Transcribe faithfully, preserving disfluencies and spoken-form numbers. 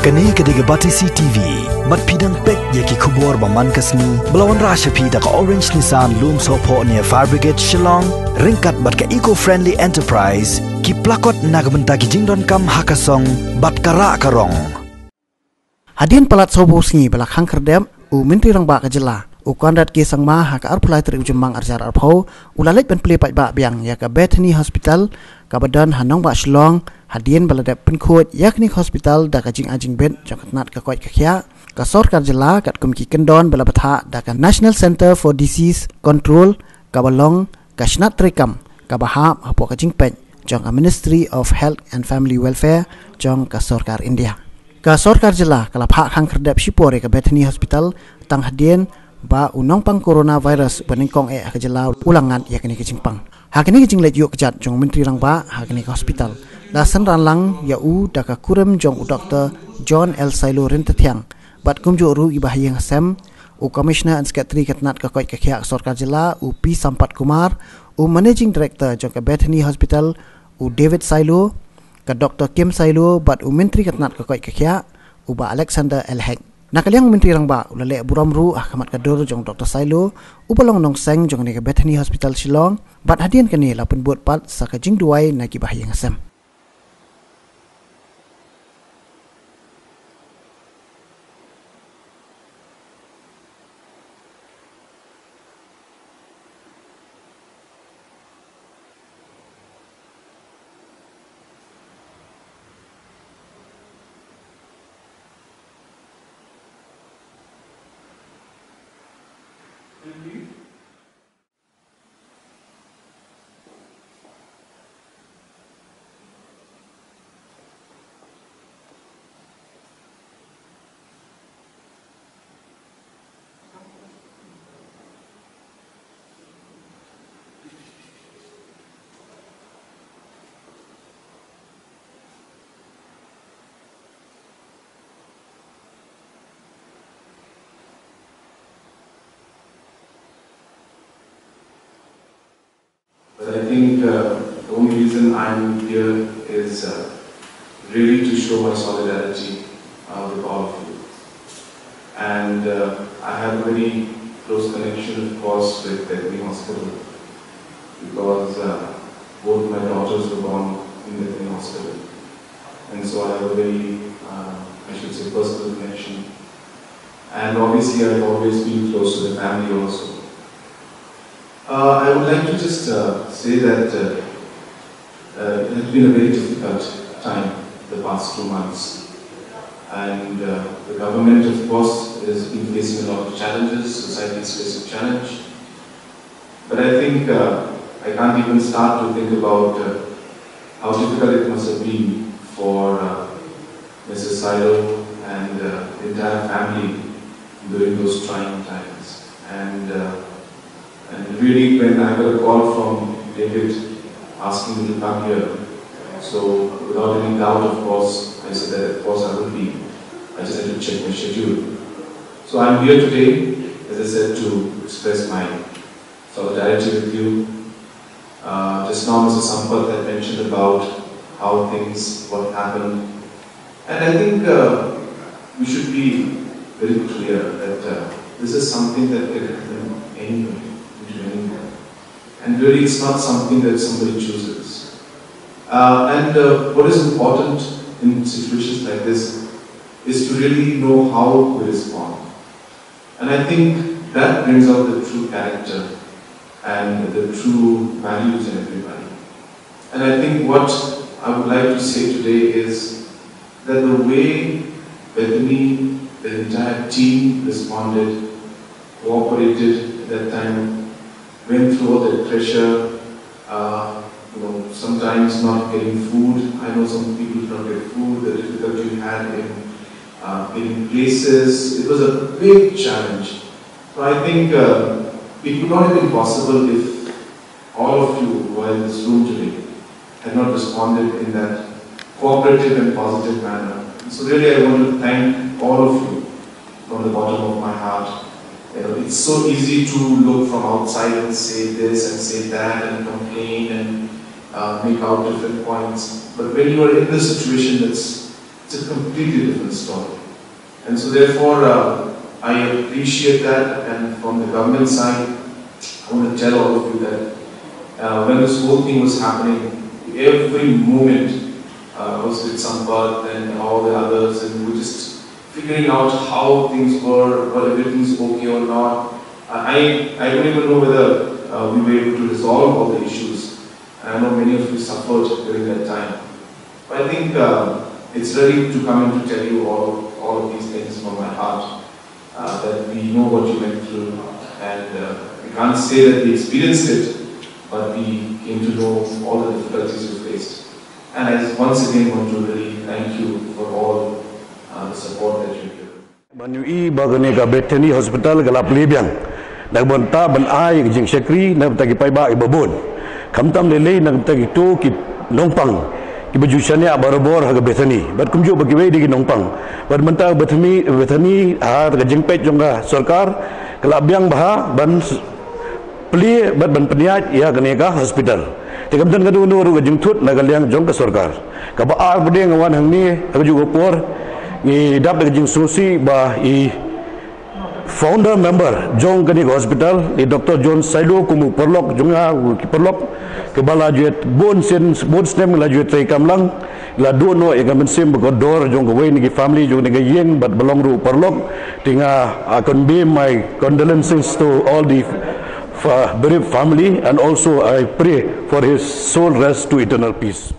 Kane ka dei ka Batesi T V. Bad phi dang peit ïa ki khubor ba man ka sngi ba la wanrah sha phi da ka Orange Nissan Lumsohphoh near Fire Brigade Shillong, ryngkat bad ka Eco Friendly Enterprise, ki plakot na ka bynta ki jingdonkam ha ka song bad ka rah ka rong. Hadien palat sawphew sngi ba la khang khyrdep, u Myntri Rangbah ka jylla, u Conrad K Sangma, ha ka arphew lai tarik u Jymmang arhajar arphew, u la leit ban plie paidbah biang ïa ka Bethany Hospital, kaba don ha nongbah Shillong, hadien ba la dep pynkhuid ïa kane ka hospital da ka jingai jingbit jong ka tnat ka koit ka khiah, ka sorkar jylla katkum ki kyndon ba la bthah da ka National Centre for Disease Control, kaba long ka shnat treikam kaba hap hapoh ka jingpeit jong ka Ministry of Health and Family Welfare jong ka sorkar India. Ka sorkar jylla ka la phah khang khyrdep shipor ïa ka Bethany Hospital tang hadien ba u nongpang coronavirus ba nyngkong eh ha ka jylla u la ngat ïa kane ka jingpang. Ha kane ka jingleit ïuh kjat jong u Myntri Rangbah ha kane ka hospital, la synran lang ïa u da ka kurim jong u Doktor John L Sailo Ryntathiang, bad kumjuh ruh i ba ha ïing ha sem, u Commissioner and Secretary ka tnat ka koit ka khiah ka sorkar jylla, u P Sampath Kumar, u Managing Director jong ka Bethany Hospital, u David Sailo, ka Doktor Kim Sailo, bad u Myntri ka tnat ka koit ka khiah, u Bah Alexander L Hek. Na ka liang u Myntri Rangbah u la leh burom ruh ha khmat ka dur jong u Doktor Sailo, uba long nongseng jong kane ka Bethany Hospital Shillong, bad hadien kane la pynbud pat sa ka jingduwai na ki ba ha ïing ha sem. But I think uh, the only reason I'm here is uh, really to show my solidarity uh, with all of you. And uh, I have a very close connection, of course, with Bethany Hospital because uh, both my daughters were born in Bethany Hospital. And so I have a very, uh, I should say, personal connection. And obviously, I've always been close to the family also. Uh, I would like to just uh, say that uh, uh, it has been a very difficult time the past two months. And uh, the government, of course, has been facing a lot of challenges, society is facing challenge. But I think uh, I can't even start to think about uh, how difficult it must have been for uh, Missus Sailo and uh, the entire family during those trying times. And uh, and really, when I got a call from David asking me to come here, so without any doubt, of course, I said that of course I will be. I just had to check my schedule. So I'm here today, as I said, to express my solidarity with you. Uh, just now, Mister Sampath had mentioned about how things, what happened. And I think uh, we should be very clear that uh, this is something that can happen anywhere, to anyone. And really, it's not something that somebody chooses. Uh, and uh, what is important in situations like this is to really know how to respond. And I think that brings out the true character and the true values in everybody. And I think what I would like to say today is that the way Bethany, the entire team responded, cooperated at that time, went through all that pressure, uh, you know, sometimes not getting food. I know some people did not get food, the difficulty you had in uh, getting places. It was a big challenge. So I think uh, it would not have been possible if all of you who are in this room today had not responded in that cooperative and positive manner. So really, I want to thank all of you from the bottom of my heart. You know, it's so easy to look from outside and say this and say that and complain and uh, make out different points. But when you are in this situation that's It's a completely different story. And so, therefore, uh, I appreciate that. And from the government side, I want to tell all of you that uh, when this whole thing was happening, every moment uh, I was with Sampath and all the others, and we were just figuring out how things were, whether everything's okay or not. I, I don't even know whether uh, we were able to resolve all the issues. And I know many of you suffered during that time. But I think uh, it's ready to come in to tell you all, all of these things from my heart, uh, that we know what you went through, and uh, we can't say that we experienced it, but we came to know all the difficulties you faced. And I once again want to really thank you for all uh, the support that you give. Ban ïohi ba kane ka Bethany Hospital ka la plie biang na ka bynta ban ai ka jingshakri na ka bynta ki paidbah kiba bun, khamtam lei lei na ka bynta kito ki nongpang kiba ju shaniah barabor ha ka Bethany bad kumjuh ba kiwei de ki nongpang. Bad mynta Bethany, Bethany ha ka jingpeit jong ka sorkar ka la biang bha ban plie bad ban pynïaid ïa kane ka hospital. Te kam don kano kano ruh ka jingthut na ka liang jong ka sorkar. Kaba ar pat nga wan hangne ha kajuh ka por, ngi dap da ka jingsngewsih ba i founder member jong kane ka hospital, i Doctor John Sailo, kum u paralok jong nga, u ki paralok kiba la ju ïa bun sien, bun snem la ju ïatrei kam lang, la duh noh ïa ka mynsiem ba kordor jong kawei na ki family jong kane ka ïing bad ba long ruh u paralok. Te nga, I convey my condolences to all the fa-, bereaved family, and also I pray for his soul rest to eternal peace.